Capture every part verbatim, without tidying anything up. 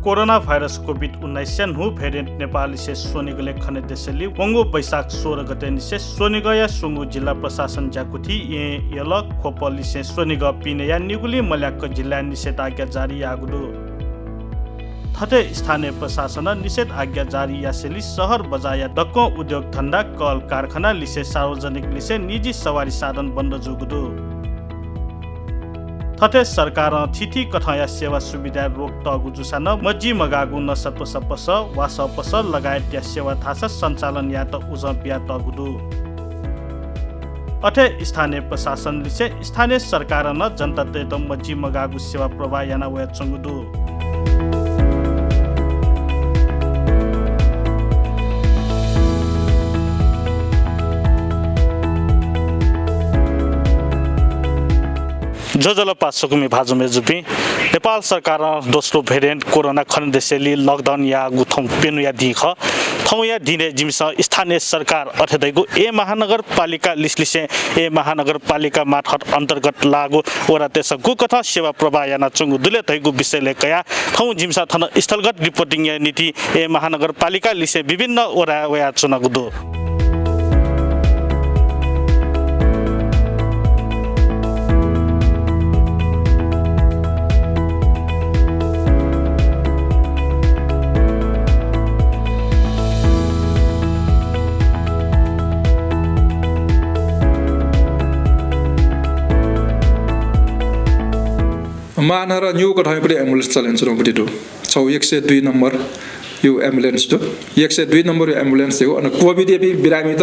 Corona virus covid उन्नाइसया न्हू भेरिएन्ट नेपाललिसे स्वनिगलय् खनेदसेंलि वंगु वैशाख सोह्र गतेनिसें स्वनिगःया स्वंगू जिल्ला प्रशासन ज्याकुथि येँ, यल, ख्वपलिसें स्वनिगः पिनेया निगुलिं मल्याक जिल्लाय् निषेधाज्ञा जारी याःगु दु। थथे स्थानीय प्रशासनं निषेधाज्ञा जारी यासेंलि शहर बजारया दक्वं उद्योग धन्दा, कल कारखानालिसे सार्वजनिकलिसे निजी सवारी साधन बन्द जूगु दु। थथे सरकारं थीथी कथंया सेवा सुविधाय् रोक तःगु जूसां नं मजिमगाःगु नसा त्वःसा पसः, वासः पसः लगायतया सेवा धाःसा सञ्चालन यायेत उजं बियातःगु दु। अथे स्थानीय प्रशासनलिसे स्थानीय सरकारं नं जनतातय्त मजिमगाःगु सेवा प्रवाह याना वयाच्वंगु दु। ज्वजलपा स्वकुमि भाजु मय्जुपिं, नेपाल सरकारं दोस्रो भेरिएन्ट कोरोना खनेदसेंलि लकडाउन याःगु थौं प्यन्हुया दिं खः। थौंया दिनय् जिमिसं स्थानीय सरकार अथे धइगु येँ महानगरपालिका लिसलिसें येँ महानगरपालिका मार्फत अन्तर्गत लाःगु वडातय्सं गुकथं सेवा प्रवाह यानाच्वंगु दु ले धइगु विषयलय् कयाः थौं जिमिसं थन स्थलगत रिपोर्टिङया निंतिं येँ महानगरपालिका लिसें विभिन्न वडाय् वयाच्वनागु दु। महानगरय् निगू कथंयापट्टि एम्बुलेन्स चले यानाच्वनागु पट्टि दु। छगू एक सय दुई नम्बरया एम्बुलेन्स दु। एक सय दुई नम्बरया एम्बुलेन्स दु। अन कोभिडयापिं बिरामीत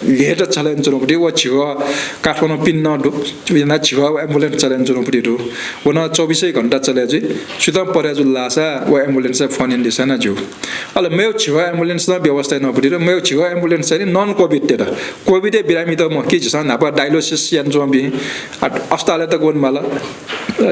ल्ययेत चले यानाच्वनागु पट्टि व झिगः काठमाडौं पिने नं दु। यानाः झिगः एम्बुलेन्स चले यानाच्वनागु पट्टि दु। व नं चौबिसै घण्टा चले जुइ। सुयातं परे जुल धाःसा व एम्बुलेन्सय् फोन यानादिसँ नं ज्यू। अले मेगु झिगः एम्बुलेन्स नं व्यवस्था यानागु पट्टि दु। मेगु झिगः एम्बुलेन्स चाहिँ नि नन कोभिडतय्त, कोभिडया बिरामीत मखु कि, झीसं न्हापा डायलिसिस यानाच्वंपिं, आ, अस्पतालय् तक वनेमाल।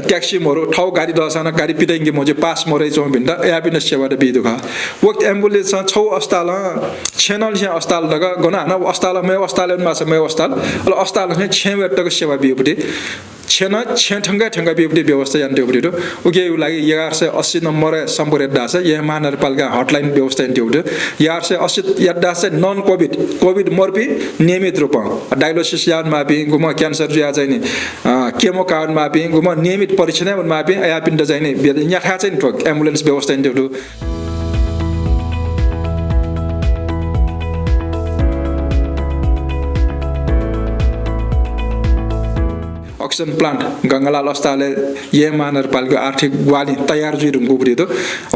ट्याक्सी मरु, थःगु गाडी दःसां नं गाडी पित यंके मज्यू, पास मरयाच्वंपिन्त, अयापिन्त सेवा त बी दु खः। व एम्बुलेन्सं छगू अस्पतालं छेँ नं लिसें अस्पताल तक, गन हानं व अस्पतालं मेगु अस्पतालय् वनेमाःसा मेगु अस्पताल, अले अस्पतालं छेँ वयेत तक सेवा बीगु पट्टि, छेँ नं छेँ थ्यंकाः थ्यंकाः बीगु पट्टि व्यवस्था यानातःगु पट्टि दु। उकिया लागि एघार सय अस्सी नम्बरय् सम्पर्क यात धाःसा येँ महानगरपालिकां हटलाइन व्यवस्था यानातःगु पट्टि दु। एघार सय अस्सी यात धाःसा चाहिँ नन कोभिड, कोभिड मरुपिं नियमित रूपं डायलिसिस यायेमाःपिं, गुम्ह क्यान्सर जुयाः चाहिँ नि, अ, केमो कायेमाःपिं, गुम्ह नियमित परीक्षण यायेमाःपिं, अयापिन्त चाहिँ नि बे-, न्ह्याथाय् चाहिँ नि थ्व एम्बुलेन्स व्यवस्था यानातःगु दु। अक्सिजन प्लान्ट गंगालाल अस्पतालय् येँ महानगरपालिका आर्थिक ग्वाहालिं तयार जुइधुंकूगु पट्टि दु।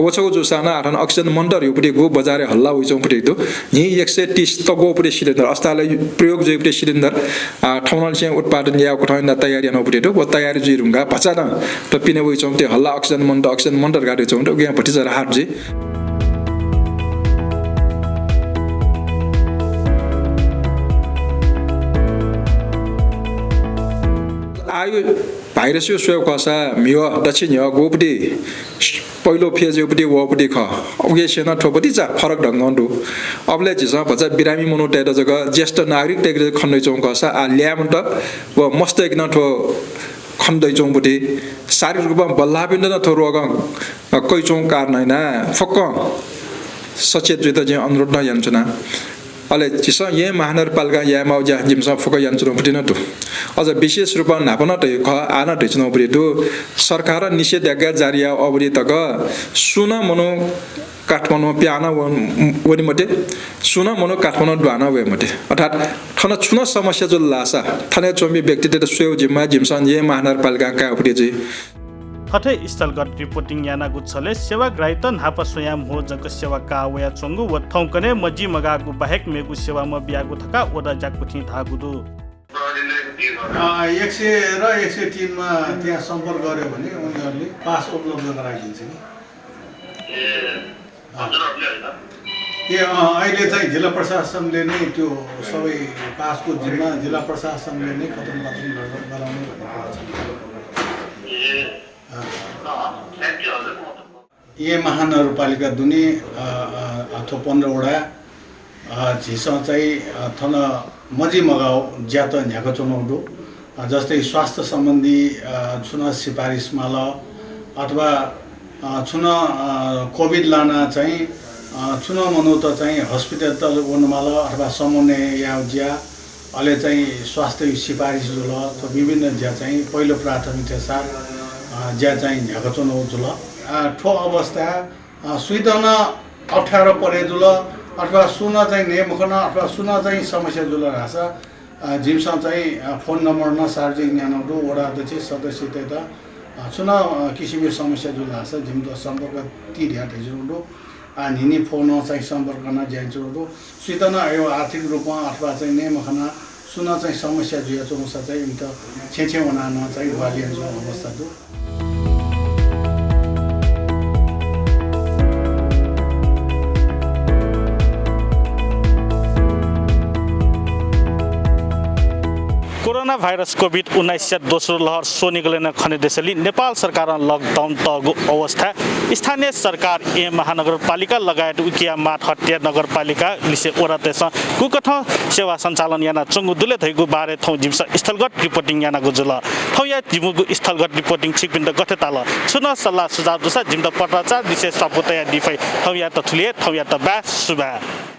व छगू जूसां नं आः थन अक्सिजन मन्टर धइगु पट्टि गु बजारय् हल्ला वइच्वंगु पट्टि दु। न्हि एक सय तीस तग्वःगु पट्टि सिलिन्डर, अस्पतालय् प्रयोग जुइगु पट्टि सिलिन्डर, आ, थौंनिसें उत्पादन यायेगु कथं यानाः तयार यानागु पट्टि दु। व तयार जुइधुंकाः भचा नं थ्व पिने वइच्वंगु पट्टि हल्ला अक्सिजन मन्टर, अक्सिजन मन्टर धकाः धयाच्वंगु पट्टि उकिं भतिचा राहत जुइ। आः भाइरसया स्वयेगु खःसा म्हिगः, दच्छि न्ह्यः गुगु पट्टि, पहिलो फेजयागु पट्टि वःगु पट्टि खः। उकियासें नं थ्व भतिचा फरक ढंगं दु। अबलय् झीसं भचा बिरामी मनूतय्त जक, ज्येष्ठ नागरिकतय्त जक खनेदयाच्वंगु खःसा आः ल्याय्म्हत व मस्तय्त नं थ्व खनेदयाच्वंगु पट्टि, शारीरिक रूपं बल्लाःपिन्त नं थ्व रोगं, अ, कयाच्वंगु कारणं यानाः फुक्कं सचेत जुइत जिं अनुरोध नं यानाच्वना। अले झीसं येँ महानगरपालिकां यायेमाःगु ज्या जिमिसं फुक्क यानाच्वनागु पट्टि नं दु। अझ विशेष रूपं न्हापा नं धयागु खः, आः नं धयाच्वनागु पट्टि दु। सरकारं निषेधाज्ञा जारी याःगु अवधि तक सुं नं मनू काठमाडौं पिहां नं वन-, वने मते, सुं नं मनू काठमाडौं दुहां नं वये मते। अर्थात् थन छुं नं समस्या जुल धाःसा थन च्वंपिं व्यक्तितय्त स्वयेगु जिम्मा जिमिसं येँ महानगरपालिकां कायेगु पट्टि जुइ। थथे स्थलगत रिपोर्टिङ यानागु झ्वलय् सेवाग्राहीत न्हापा स्वयां म्हो जक सेवा काः वयाच्वंगु व थौंकन्हय् मजिमगाःगु बाहेक मेगु सेवा मबियागु धकाः वडा ज्याकुथिं धाःगु दु। अ, एक सय र एक सय तीन मा त्यहाँ सम्पर्क गर्‍यो भने उनीहरूले पास उपलब्ध गराइदिन्छ नि। ए, अँ। हजुरहरूले होइन? ए, अँ, अहिले चाहिँ जिल्ला प्रशासनले नै त्यो सबै पासको जिम्मा जिल्ला प्रशासनले नै कथन कथन गर-, गराउने भन्ने कुरा छ। ए। अँ। अँ, thank you हजुर। येँ महानगरपालिका दुने, अ, अ, अ, थ्व पन्ध्र वडा, अ, झीसं चाहिँ, अ, थन मजिमगाःगु ज्यात न्ह्याकाच्वनागु दु। अ, जस्तै स्वास्थ्य सम्बन्धी, अ, छुं नं सिफारिस माल अथवा अ, छुं नं, अ, कोभिड लानाः चाहिँ, अ, छुं नं मनूत चाहिँ हस्पिटल वनेमाल अथवा समन्वय यायेगु ज्या, अले चाहिँ स्वास्थ्य सिफारिस जुल, थ्व विभिन्न ज्या चाहिँ पहिलो प्राथमिकताया साथ, अ, ज्या चाहिँ न्ह्याकाच्वनागु जुल। अ, थ्व अवस्था, अ, सुइत नं अप्ठ्यारो परे जुल अथवा सुं नं चाहिँ नये मखन अथवा सुं नं चाहिँ समस्या जुल धाःसा, अ, जिमिसं चाहिँ, अ, फोन नम्बर नं सार्वजनिक यानागु दु। वडा अध्यक्ष सदस्यतय्त, अ, छुं नं, अ, किसिमया समस्या जुल धाःसा जिमित सम्पर्क ति धयातयाच्वनागु दु। अ, न्हिं न्हिं फोनं चाहिँ सम्पर्क यानाः ज्या यानाच्वनागु दु। सुइत नं अय् आर्थिक रूपं अथवा चाहिँ नये मखन सुं नं चाहिँ समस्या जुयाच्वंसा चाहिँ इमित छेँ छेँ वनाः नं चाहिँ ग्वाहालि यानाच्वनागु अवस्था दु। कोरोना भाइरस कोभिड उन्नाइसया दोस्रो लहर स्वनिगलय् नं खनेदय्‌सं नेपाल सरकारं लकडाउन तःगु अवस्था स्थानीय सरकार, येँ महानगरपालिका लगायत उकिया मातहतिया नगरपालिका लिसे वडातय्‌सं गुकथं सेवा सञ्चालन यानाच्वंगु दु ले धइगु बारे थौं जिमिसं स्थलगत रिपोर्टिङ यानागु जुल। थौंया जिमिगु स्थलगत रिपोर्टिङ छिकपिन्त गथे ताल? छुं नं सल्लाह सुझाव दुसा जिमित पत्राचार लिसे स्वापू तयादी फइ। थौंयात थुलि हे, थौंयात बाय्, सुभाय्।